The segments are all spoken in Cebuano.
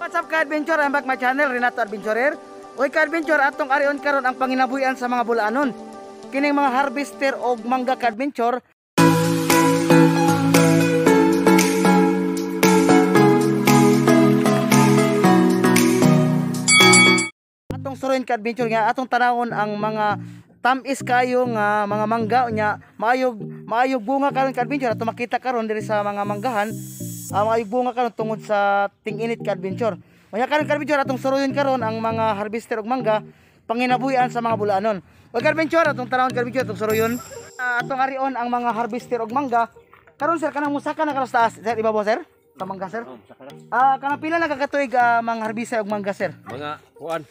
What's up ka-adventure? I'm back my channel, Renato Adventurer. Oy ka-adventure, atong arion karon ang panginabuhian sa mga bulaanon. Kining mga harvester og mangga ka-adventure. Atong suroin ka-adventure nga atong tanawon ang mga tamis kayo nga mga mangga unya maayog bunga karon ka-adventure ato makita karon diri sa mga manggahan. Maayog bunga karon tungod sa ting-init ka-adventure. Unya karon ka-adventure atong suroyon karon ang mga harvester og mangga panginabuhian sa mga bulaanon. Oy ka-adventure atong tanawon ka-adventure atong suroyon. Atong arion ang mga harvester og mangga. Karon sir kanang musaka na karon sa taas sir ibabaw sir? Sa mangga sir? Oh, musaka na. Kanang pila na katuig mga harvester og mangga sir? Mga kuan.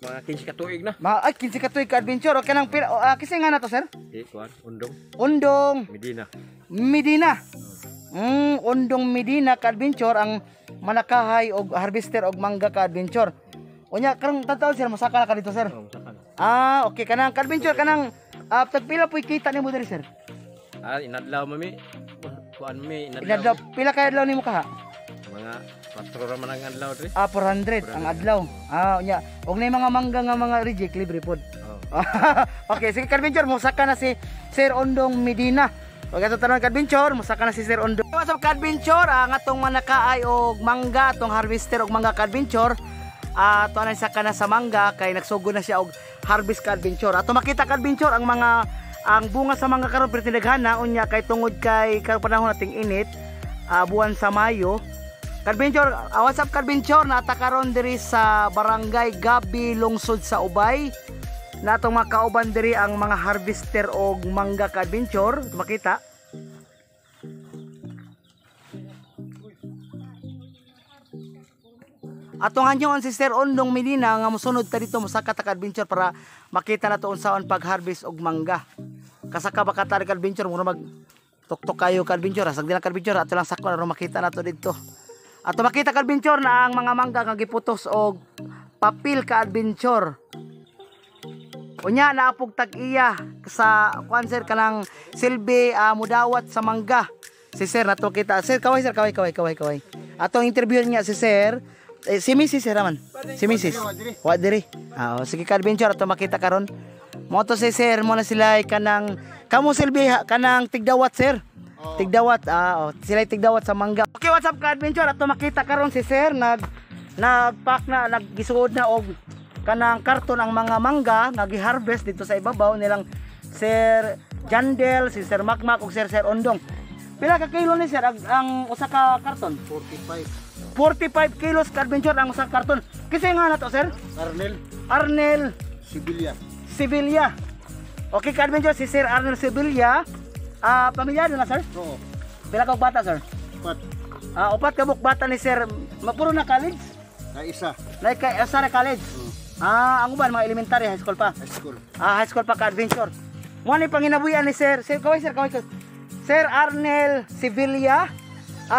Mga 15 ka tuig na. Mga ay 15 ka tuig ka-adventure. O kanang pila kasi nga na to sir? Di kuan, Undong. Undong Medina. Medina. Undong Medina ka-adventure ang manakahay og harvester og mangga ka-adventure. Unya karong tataon sir musaka na ka dito sir. Oh, musaka na. Okay kanang ka-adventure kanang tagpila po'y kita nimo diri sir? Inadlaw mami. Kuan mi inadlaw. Inadlaw pila kay adlaw nimo kaha? Mga 4 ra man ang adlaw diri. 400 ang adlaw. Unya og nay mga mangga nga mga reject libre pod. Oh. Okay, sige ka-adventure musaka na si Sir Undong Medina. Pag ato tanan ka-adventure, musaka na si Sir Undong. What's up ka-adventure? Ang atong manakaay og mangga, atong harvester og mangga ka-adventure. Ato na saka na sa mangga kay nagsugod na siya og harvest ka-adventure. Ato makita ka-adventure ang mga ang bunga sa mangga karon perti daghana unya kay tungod kay karong panahon nating init, buwan sa Mayo. Ka-adventure, what's up ka-adventure? Naata karon diri sa Barangay Gabi, Lungsod sa Ubay. Natong makauban diri ang mga harvester og mangga ka-adventure. Makita. Atong hanyoon si Sir Undong Medina nga mosunod ta dito mosaka ta ka-adventure para makita nato unsaon pag-harvest og mangga. Kasaka ba ka ta ka-adventure mura mag tuktok kayo ka-adventure, asag di lang ka-adventure ato lang sakon aron makita nato didto. Ato makita ka-adventure na ang mga mangga nga giputos og papel ka-adventure. Unya naapog tag-iya sa kuan sir kanang silbi mudawat sa mangga. Si sir nato kita. Sir kaway sir kaway kaway kaway kaway. Atong interview niya si sir. Si Mrs. sir raman. Si Mrs. Wa diri. Sige ka-adventure ato makita karon. Mo to si sir mo na sila kanang kamo silbi kanang tigdawat sir. Tigdawat sila tigdawat sa mangga. Okay, what's up ka-adventure ato makita karon si sir nagpack na naggisuod na og kanang karton ang mga mangga nga gi-harvest dito sa ibabaw nilang Sir Jandel, si Sir Makmak ug Sir Undong. Pila ka kilo ni sir ang usa ka karton? 45. 45 kilos ka-adventure ang usa ka karton. Kasi nga na to sir? Arnel Arnel Sevilla. Sevilla. Okay ka-adventure si Sir Arnel Sevilla. Pamilyado na sir? Oo. Pila ka bata sir? Upat. Upat ka buok bata ni sir. Mapuro na college? Na isa. Na isa na college. Ang uban mga elementary, high school pa. High school. High school pa ka-adventure. Mo ni panginabuhian ni sir. Sir kaway sir, kaway sir. Sir Arnel Sevilla.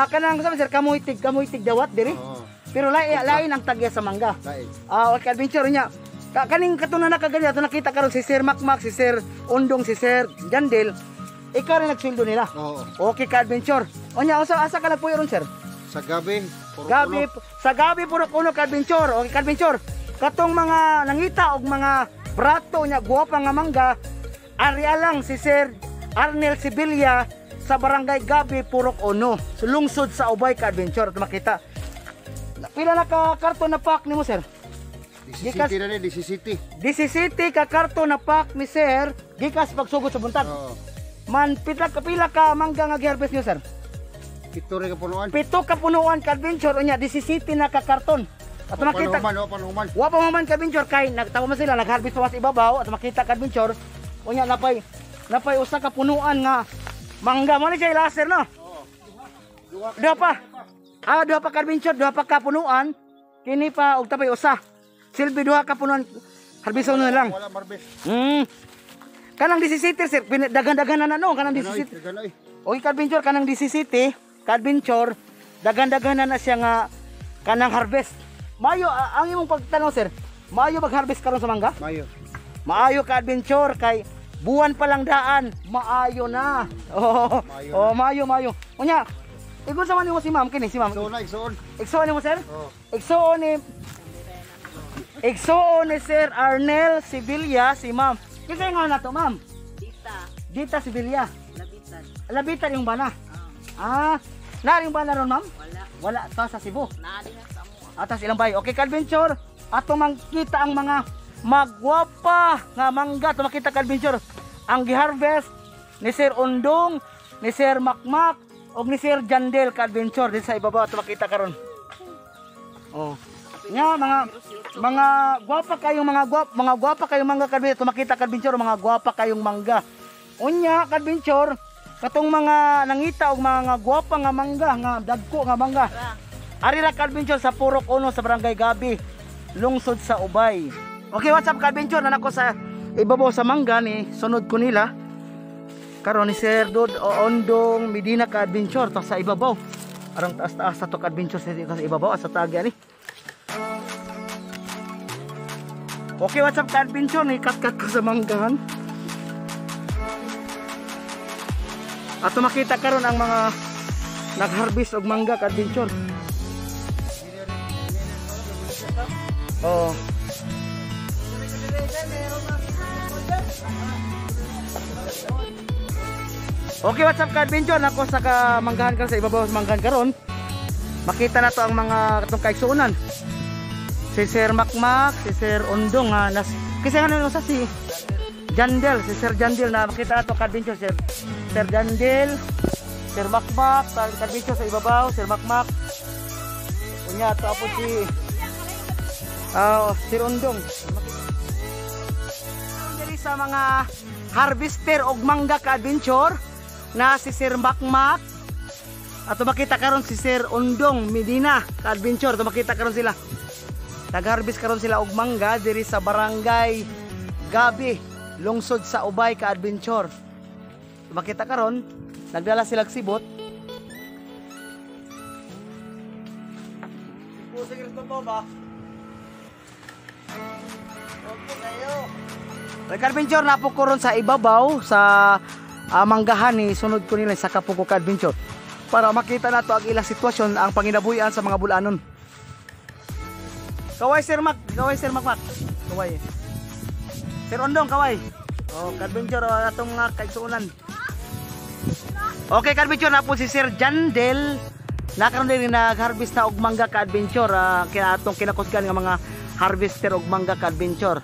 Kanang sabi sir kamoy tig dawat diri. Oo. Pero lain ang tagya sa mangga. Lain. Okay adventure niya. Kaning katunan na kaganyan ato nakita karon si Sir Makmak, si Sir Undong, si Sir Jandel. Ikaw rin nagsweldo nila. Oo. Okay ka-adventure. Unya usa asa ka nagpuyo ron sir? Sa gabi, puro Gabi puno. sa gabi puro kuno ka-adventure. Okay ka-adventure. Katong mga nangita og mga brato nya guwapa nga mangga, arya lang si Sir Arnel Sevilla sa Barangay Gabi, Purok Uno. So, lungsod sa Ubay ka-adventure. Ito makita. Pila na ka karton na pack nimo sir? DCCT na ni, DCCT. DCCT ka karton na pack ni sir gikas pagsugod sa buntag. Oo. Man pila ka mangga nga giharvest niyo sir? 7 ra ka punuan. 7 ka punuan ka-adventure unya DCCT na ka karton. At makita Wa pa human. Wa pa man ka-adventure kay nagtawa man sila nag-harvest pa sa ibabaw at makita ka-adventure unya napay usa ka punuan nga mangga mo ni siya laser no. Oo. Duha pa. Duha pa ka-adventure, duha pa ka punuan. Kini pa og tapay usa. Silbi duha ka punuan. Harvest na lang. Wala marbes. Kanang DCCT sir, daghan-daghan na no kanang DCCT. Daghan oy. Okay ka-adventure kanang DCCT, ka-adventure daghan-daghan na siya nga kanang harvest. Mayo ang imong pagtanaw sir, maayo mag-harvest karon sa mangga? Mayo. Maayo ka-adventure kay buwan pa lang daan, maayo na. Oh, Maayo oh, maayo, maayo. Unya, Igon sa man nimo si ma'am kini si ma'am. Igsoon na, igsoon. Igsoon nimo, sir? Oh. Igsoon ni Sir Arnel Sevilla si ma'am. Kinsa nga na to, ma'am? Dita. Dita Sevilla. Labitan. Labitan yung bana. Ah, naa yung bana ron, ma'am? Wala. Wala ta sa Cebu. Naa din sa amo. Atas ilang bay. Okay, ka-adventure. Ato makita ang mga magwapa nga mangga. Ato makita, ka-adventure, ang giharvest ni Sir Undong, ni Sir Makmak, o ni Sir Jandel, ka-adventure, dito sa ibabaw. Ato makita karon. Oh. Nga mga gwapa kayong mga gwapa kayong mangga, ka-adventure. Ato makita, ka-adventure, mga gwapa kayong mangga. Unya, ka-adventure, katong mga nangita og mga gwapa nga mangga, nga dagko nga mangga. Ari ra, ka-adventure, sa Purok Uno sa Barangay Gabi, lungsod sa Ubay. Okay, what's up, ka-adventure? Nanako sa ibabaw sa mangga ni sunod ko nila. Karon ni Sir Dod Ondong Medina, ka-adventure, ta sa ibabaw. Arang taas-taas sa to, ka-adventure, sa ibabaw sa tagi ani. Okay, what's up, ka-adventure? Ni kat-kat ko sa manggahan. Ato makita karon ang mga nag-harvest og mangga, ka-adventure. Oh. Okay, what's up, ka-adventure? Nako sa kamanggahan karon, sa ibabaw sa manggahan karon. Makita na to ang mga katong kaigsuonan. Si Sir Makmak, si Sir Ondong nga nas kasi ano sa si Jandel, si Sir Jandel na makita na to, ka-adventure, Sir Jandel, Sir Makmak, ka-adventure, sa ibabaw, Sir Makmak. Unya tapos si Sir Ondong. Diri sa mga harvester og mangga, ka-adventure, na si Sir Makmak. Ato makita karon si Sir Ondong Medina, ka-adventure. Ato makita karon sila. Nag-harvest karon sila og mangga diri sa Barangay Gabi, lungsod sa Ubay, ka-adventure. Makita karon, nagdala sila og sibot. Ba? Ka-adventure, napo ko ron sa ibabaw sa manggahan ni sunod ko nila sa Kapuko, ka-adventure, para makita nato ang ilang sitwasyon, ang panginabuhian sa mga bulanon. Kaway, Sir Mac, kaway, Sir Mac Mac. Kaway. Sir Ondong, kaway. Oh, ka-adventure, oh, atong mga kaigsuonan. Okay, ka-adventure, napo si Sir Jandel. Nakaroon din nag-harvest na og mangga, ka-adventure, kaya atong kinakusgan nga mga harvester og mangga, ka-adventure.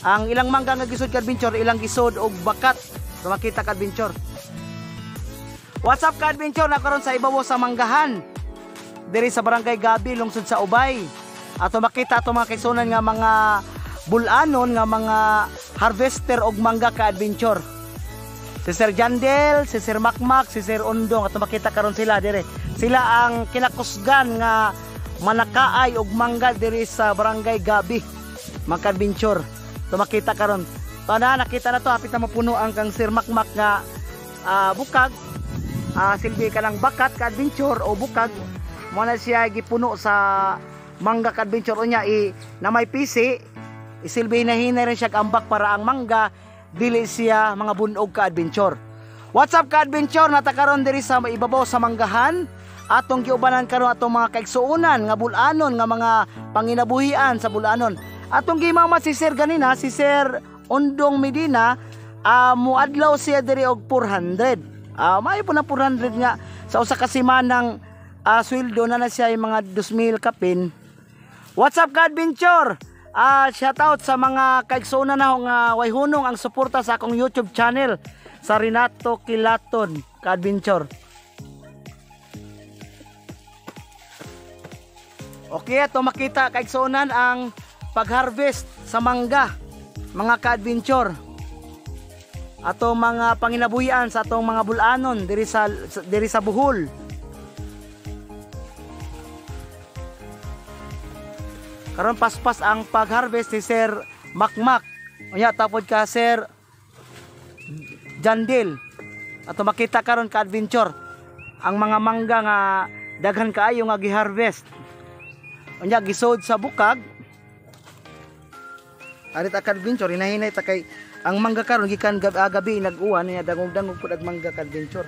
Ang ilang mangga nga gisod, ka-adventure, ilang gisod og bakat. So makita, ka-adventure. What's up, ka-adventure? Nakaroon sa ibabaw sa manggahan diri sa Barangay Gabi, lungsod sa Ubay. Ato makita ato mga kaigsuonan nga mga bulanon nga mga harvester og mangga, ka-adventure. Si Sir Jandel, si Sir Makmak, si Sir Ondong, ato makita karon sila dire. Sila ang kinakusgan nga manakaay og mangga diri sa Barangay Gabi, mga ka-adventure. Ato makita karon. Tana nakita na to, hapit na mapuno ang kang Sir Makmak nga bukag. Silbi ka ng bakat, ka-adventure, o bukag. Mo na siya gipuno sa mangga, ka-adventure. Unya i na may pisi, isilbi na hinay rin siya ambak para ang mangga dili siya mga bunog, ka-adventure. What's up, ka-adventure? Natakaron diri sa ibabaw sa manggahan. Atong giubanan karon atong mga kaigsuonan nga bulanon nga mga panginabuhian sa bulanon. Atong gimama si Sir ganina, si Sir Ondong Medina, muadlaw siya diri og 400. Maayo po na 400 nga sa usa ka semanang sweldo na na siya yung mga 2,000 kapin. What's up, ka-adventure? Shout out sa mga kaigsuonan na nga way hunong ang suporta sa akong YouTube channel sa Renato Kilaton, ka-adventure. Okay, ato makita, kaigsuonan, ang pag-harvest sa mangga, mga ka-adventure. Ato mga panginabuhian sa atong mga bulanon diri sa Bohol. Karon paspas ang pag-harvest ni Sir Makmak. Unya tapod ka Sir Jandil. Ato makita karon, ka-adventure, ang mga mangga nga daghan kaayo nga gi-harvest. Unya gisod sa bukag. Ari ta, ka-adventure, hinahinay ta kay ang mangga karon gikan gabi nag-uwan niya dangog-dangog pud ang mangga, ka-adventure.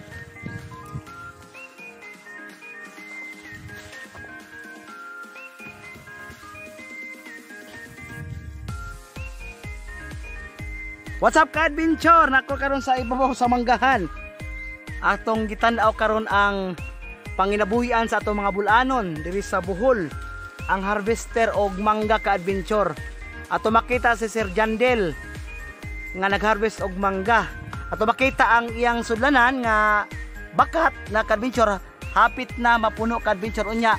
What's up ka-adventure? Nako karon sa ibabaw sa manggahan. Atong gitan-aw karon ang panginabuhian sa atong mga bulanon diri sa Bohol. Ang harvester og mangga ka-adventure. Ato makita si Sir Jandel nga nagharvest og mangga. Ato makita ang iyang sudlanan nga bakat na ka-adventure, hapit na mapuno ka-adventure. Unya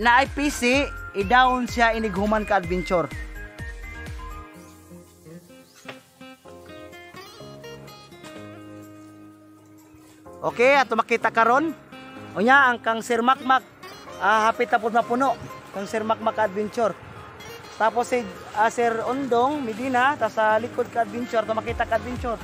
naay PC, i-down siya inighuman ka-adventure. Okay, ato makita karon. Unya ang kang Sir Makmak, hapit na pud mapuno kang Sir Makmak adventure. Tapos si Sir Ondong Medina ta sa likod ka adventure, ato makita ka adventure.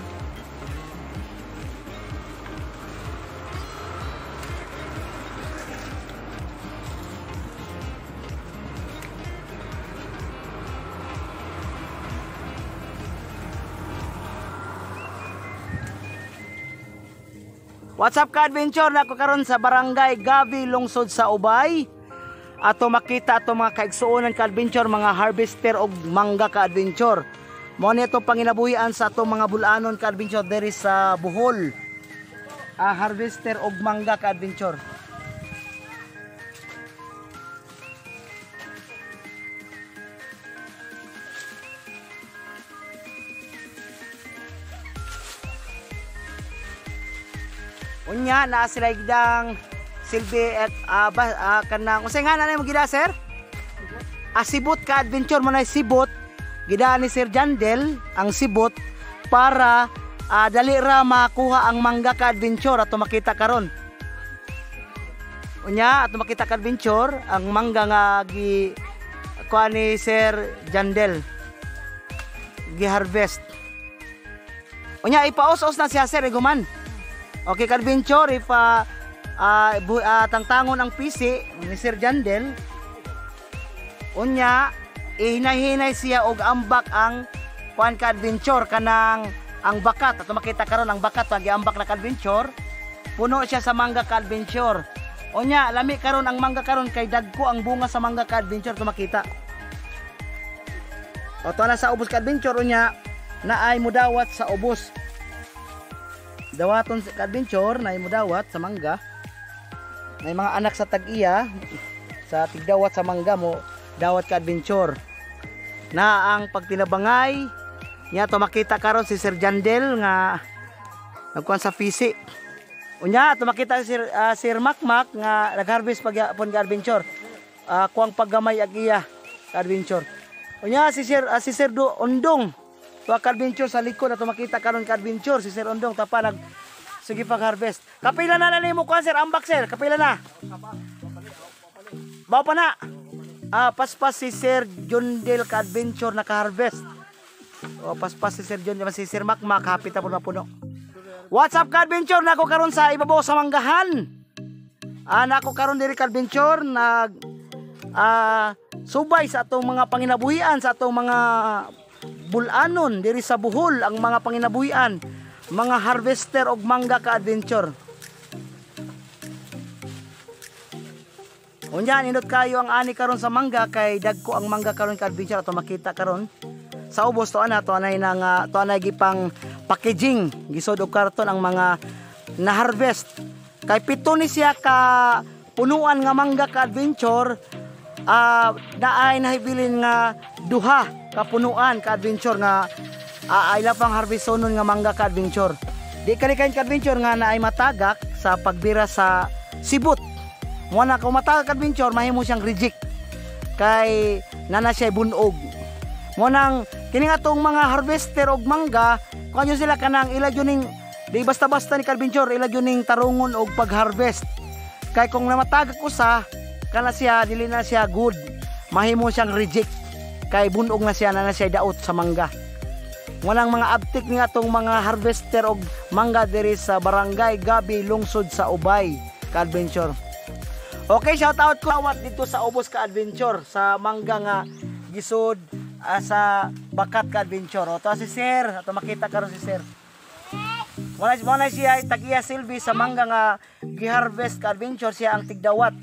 What's up ka-adventure? Nako karon sa Barangay Gavi, lungsod sa Ubay. Ato makita ato mga kaigsuonan ka-adventure, mga harvester og mangga ka-adventure. Mao ni ato panginabuhian sa ato mga bulanon ka-adventure diri sa Bohol. Harvester og mangga ka-adventure. Unya naa sila gidang silbi at kanang unsay nga na mo gida sir? Sibot ka adventure mo na sibot gida ni Sir Jandel ang sibot para dali ra makuha ang mangga ka adventure ato makita karon. Unya ato makita ka adventure ang mangga nga gi kuha ni Sir Jandel gi-harvest. Unya ipaos-os na siya sir iguman. Okay ka-adventure, if tangtangon ang PC ni Sir Jandel, unya ihinay-hinay siya og ambak ang kuan ka-adventure kanang ang bakat. Ato makita karon ang bakat giambak na ka-adventure, puno siya sa mangga ka-adventure. Unya lami karon ang mangga karon kay dagko ang bunga sa mangga ka-adventure, ato makita. O to na sa ubos ka-adventure, unya naay mudawat sa ubos. Dawaton sa ka-adventure na imudawat sa mangga. May mga anak sa tag-iya sa tigdawat sa mangga mo dawat ka-adventure. Na ang pagtinabangay niya to makita karon si Sir Jandel nga nagkuan sa PC. Unya to makita si Sir Makmak nga nagharvest pagyapon ka-adventure. Kuang paggamay ag iya ka-adventure. Unya si Sir Ondong tuwa ka-adventure sa likod ato makita karon ka-adventure si Sir Ondong tapa nag sige pag-harvest. Kapila na nimo kuan sir, ambak sir, kapila na. Bao pa na. Paspas si Sir Jondel ka-adventure naka-harvest. O paspas si Sir John, si Sir Makmak hapit na puno. What's up ka-adventure? Nako karon sa ibabaw sa manggahan. Nako karon diri ka-adventure nag subay sa atong mga panginabuhian, sa atong mga bulanon diri sa Bohol ang mga panginabuhian, mga harvester og mangga ka-adventure. Unya nindot kayo ang ani karon sa mangga kay dagko ang mangga karon ka-adventure ato makita karon sa ubos. To ana to anay nga to anay gipang packaging gisod og karton ang mga na-harvest kay pito ni siya ka punuan nga mangga ka-adventure. Naay nahibilin nga duha kapunuan ka-adventure nga ila pang harvestonon nga mangga ka-adventure. Di kani kayon ka-adventure nga naay matagak sa pagbira sa sibot. Mo na kung matagak ka-adventure mahimo siyang reject kay nana siya bunog. Mo nang kini atong mga harvester og mangga kuan sila kanang ila gyud ning di basta-basta ni ka-adventure, ila gyud ning tarungon og pag-harvest. Kay kung namatagak usa kana siya dili na siya good, mahimo siyang reject kay bunog na siya, na siya daot sa mangga. Walang mga abtik ni atong mga harvester og mangga diri sa Barangay Gabi, lungsod sa Ubay ka-adventure. Okay, shout out ko awat dito sa ubos ka-adventure sa mangga nga gisod sa bakat ka-adventure. O to si Sir, ato makita karon si Sir. Wala siya tag-iya silbi sa mangga nga giharvest ka-adventure, siya ang tigdawat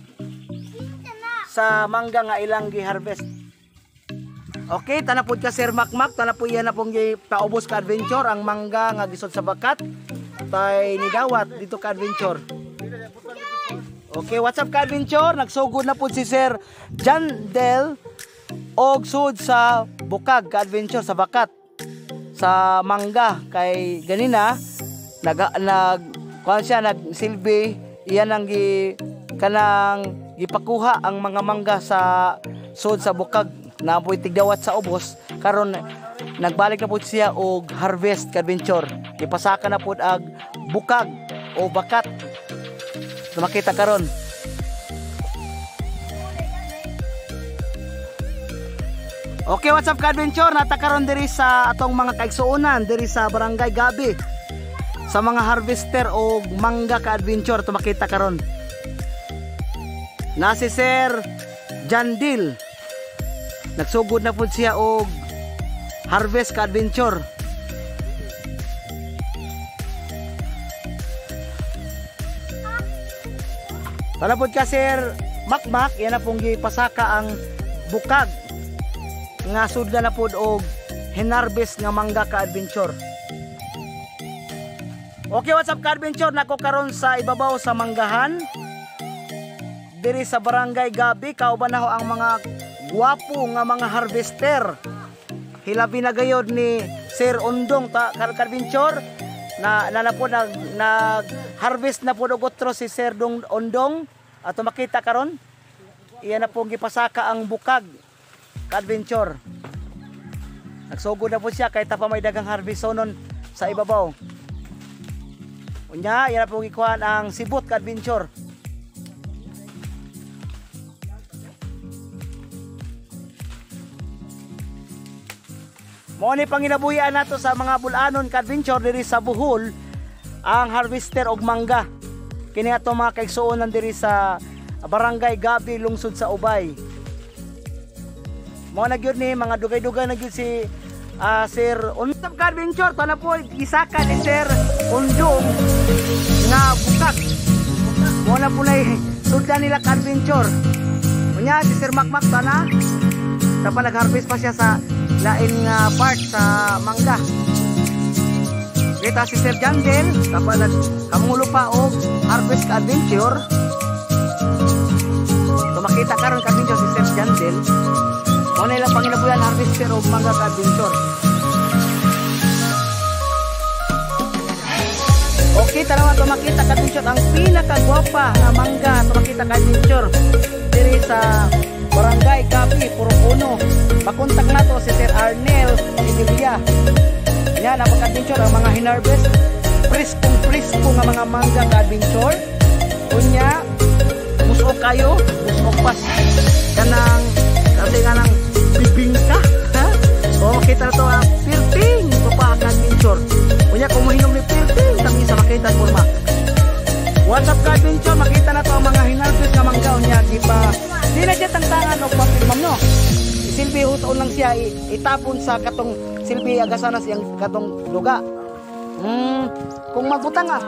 sa mangga nga ilang giharvest. Okay, tana pod ka Sir Makmak, tana po yan na pong paubos ka adventure ang mangga nga gisod sa bakat tay nidawat dito ka adventure. Okay, what's up ka adventure? Nagsugod na pod si Sir Jandel og sud sa bukag ka adventure sa bakat sa mangga kay ganina nag nag kuan siya nagsilbi iyan ang gi kanang gipakuha ang mga mangga sa sud sa bukag na po'y tigdawat sa ubos karon nagbalik na pud siya og harvest ka adventure gipasaka na pud ag bukag o bakat. So, makita karon. Okay, what's up ka adventure? Nata karon diri sa atong mga kaigsuonan diri sa Barangay Gabi sa mga harvester og mangga ka adventure to makita karon. Na si Sir Jandil. Nagsugod na pud siya og harvest ka adventure. Tala pud ka Sir Makmak, yan na pong gipasaka ang bukag nga sudla na pod og hinarvest nga mangga ka adventure. Okay, what's up ka adventure? Nako karon sa ibabaw sa manggahan diri sa Barangay Gabi, kauban na ho ang mga gwapo nga mga harvester. Hilabi na gayod ni Sir Undong ta ka adventure na na, na po nag harvest na pod og otro si Sir Dong Undong ato makita karon. Iyan na pong gipasaka ang bukag ka-adventure. Nagsugod na po siya kahit pa may dagang harvest sonon sa ibabaw. Unya, yan na po gikuhan ang sibot ka-adventure. Mao ni panginabuhian nato sa mga bulanon ka-adventure diri sa Bohol ang harvester og mangga. Kini ato mga kaigsuonan diri sa Barangay Gabi, lungsod sa Ubay. Mao na gyud ni mga dugay-dugay na gyud si Sir Undong ka-adventure. Tana po gisaka ni Sir Undong nga bukag. Mao na po nay sudlan nila ka-adventure. Unya si Sir Makmak tana sa pa nag-harvest pa siya sa lain nga part sa mangga. Kita si Sir Jandel tapa nagkamulo pa og harvest ka-adventure. So makita karon ka-adventure si Sir Jandel. Mao na ilang panginabuyan harvester og mangga ka-adventure. Okay, tanawa to makita ka-adventure ang pinakagwapa nga mangga to makita ka-adventure diri sa Barangay Gabi, Purok Uno. Makontak nato si Sir Arnel Emilia. Yan ang ka-adventure ang mga hinarvest preskong-presko nga mga mangga ka-adventure. Unya musok kayo, musok pas kanang kasi nga ng bibingka, ha? O makita na to ang pirting pa ka-adventure. Unya kung mohinom ni pirting kami sa makita forma. What's up ka-adventure? Makita na to ang mga hinarvest nga mangga. Unya di pa di na siya tangtangan og papel ma'am no. Silbi huton lang siya itapon sa katong silbi agasana siyang katong luga. Kung magbutang ah.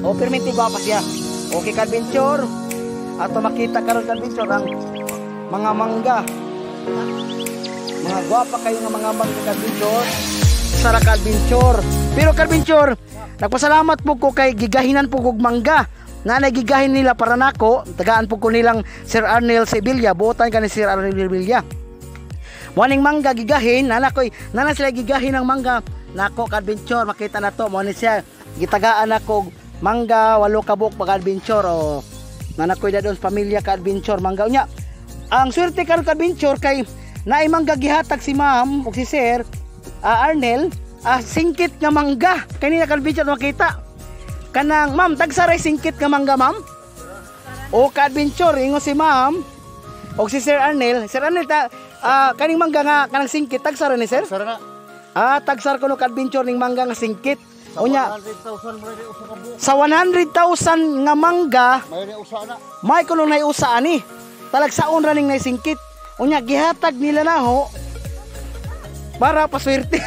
O perminti gwapa siya. Okay ka-adventure. Ato makita karon ka-adventure ang mga mangga. Mga gwapa kayo nga mga mangga ka-adventure. Sara ka-adventure. Pero ka-adventure, nagpasalamat po ko kay gigahinan po kog mangga. Nga nagigahin nila para nako, tagaan po ko nilang Sir Arnel Sevilla, buotan ka ni Sir Arnel Sevilla. Morning mangga gigahin, nana koy, nana sila gigahin ang mangga. Nako ka-adventure, makita na to, mo ni siya gitagaan nako mangga 8 ka buok pag-adventure o. Nana koy dadon pamilya ka-adventure mangga unya. Ang swerte karon ka-adventure kay naay mangga gihatag si ma'am ug si Sir Arnel, singkit nga mangga. Kanina ka-adventure makita. Kanang ma'am tagsaray singkit nga mangga ma'am. O ka-adventure ingon si ma'am og si Sir Arnel. Sir Arnel ta kaning mangga nga kanang singkit tagsara ni sir? Tagsara na. Tagsar kuno ka-adventure ning mangga nga singkit. Unya Sa 100,000 sa 100,000 nga mangga may usa na. May kuno nay usa ani. Talagsaon ra ning nay singkit. Unya gihatag nila naho para paswerte.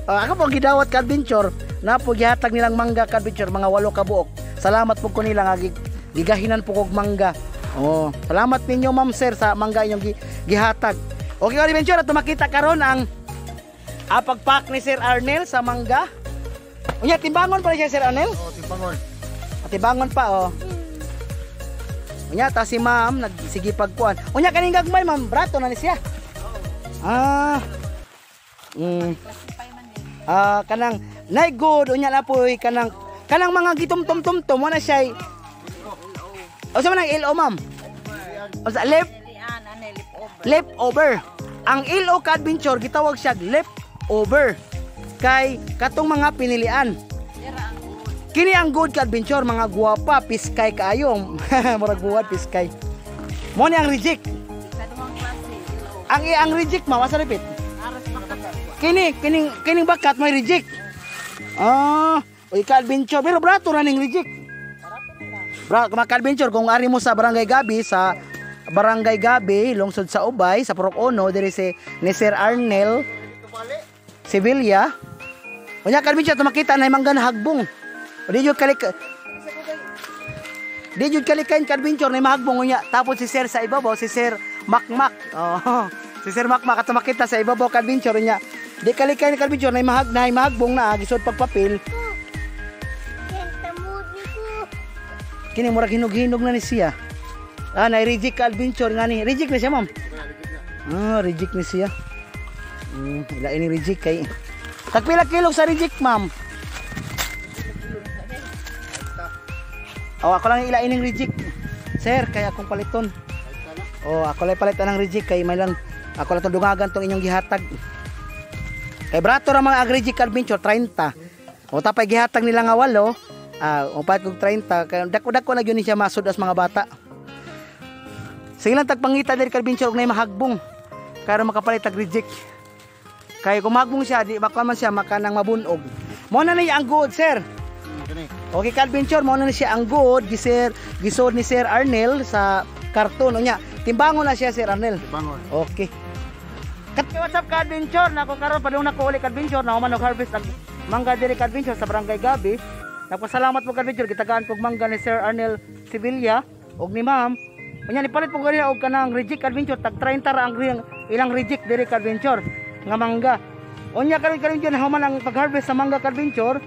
Ako po gidawat ka-adventure na po gihatag nilang mangga ka-adventure mga 8 ka buok. Salamat po ko nila nga gigahinan po kog mangga. Oh, salamat ninyo ma'am sir sa mangga inyong gihatag. Okay, ka-adventure, at makita karon ang pagpak ni Sir Arnel sa mangga. Unya, timbangon pa siya, Sir Arnel? Oh, timbangon. Timbangon pa, oh. Unya, ta si ma'am, nagsige pagkuan. Unya, kaning gagmay, ma'am, brato na ni siya. Ah. Ah, kanang nay good unya na poy kanang kanang mga gitumtum-tum-tum wala siya. O sa man ang LO, ma'am? O sa left Dilian, ane, lip over. Left over. Ang LO ka adventure gitawag siya left over. Kay katong mga pinilian. Dira ang good. Kini ang good ka adventure, mga guwapa, piskay kaayo. Murag buwad piskay. Mo ni ang reject. Ikaduhang klase, ilo. Ang reject, ma'am, asa repeat? Aras bakat. Kini kining kining bakat may reject. Ah, uy ka adventure pero brato ra ning reject. Bra, mga ka-adventure, kung ari mo sa Barangay Gabi, sa Barangay Gabi, lungsod sa Ubay, sa Purok Uno, diri si ni Sir Arnel Sevilla. Unya ka-adventure, tumakita na mangga na hagbong. O, di jud kalik Di jud kalikain ka-adventure na mahagbong unya. Tapos si Sir sa ibabaw, si Sir Makmak. Oh, si Sir Makmak at makita sa ibabaw ka-adventure unya. Di kalikain ka-adventure na mahag na mahagbong na gisod pagpapil. Kini murag hinog-hinog na ni siya. Ah, na reject ka adventure nga ni. Reject na siya, ma'am. Ah, reject ni siya. Ila ini reject kay. Tagpila kilo sa reject, ma'am? Oh, ako lang ila ining reject. Sir, kaya akong paliton. Oh, ako lang palitan ng reject kay may lang ako lang tong dungagan tong inyong gihatag. Kay brato ra mga ag-reject adventure 30. O tapay gihatag nila nga walo. Ah, o palit kog 30 kay dako-dako na gyud ni siya masud as mga bata. Sige lang tagpangita diri ka adventure og nay mahagbong. Karon makapalit tag reject. Kay kung mahagbong siya di baka man siya makanang mabunog. Mo na ni ang good, sir. Kini. Okay ka adventure, mo na ni siya ang good gisir gisod ni Sir Arnel sa karton unya. Timbangon na siya, Sir Arnel. Timbangon. Okay. Kat what's up ka adventure? Nako karon padung nako uli ka adventure na human og harvest ang mangga diri ka adventure sa Barangay Gabi. Nagpasalamat po ka adventure gitagaan kog mangga ni Sir Arnel Sevilla og ni ma'am. Unya nipalit po ganina og kanang reject adventure tag 30 ra ang ilang reject diri ka adventure nga mangga. Unya karon karon dyan human ang pag-harvest sa mangga ka adventure,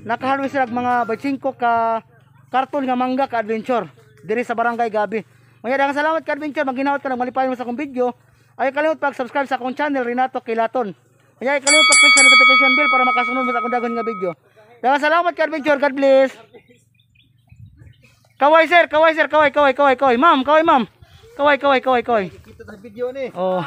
naka-harvest sila og mga 25 ka karton nga mangga ka adventure diri sa Barangay Gabi. Unya daghang salamat ka adventure, maghinaot ka nang malipayon mo sa akong video. Ay kalimot pag-subscribe sa akong channel Renato Kilaton. Unya ay kalimot pag-click sa notification bell para makasunod mo sa akong daghang nga video. Daghang salamat ka adventure, God bless. Kaway sir, kaway sir, kaway, kaway, kaway, kaway. Ma'am, kaway ma'am. Kaway, kaway, kaway, kaway. Kita sa video ni. Oh.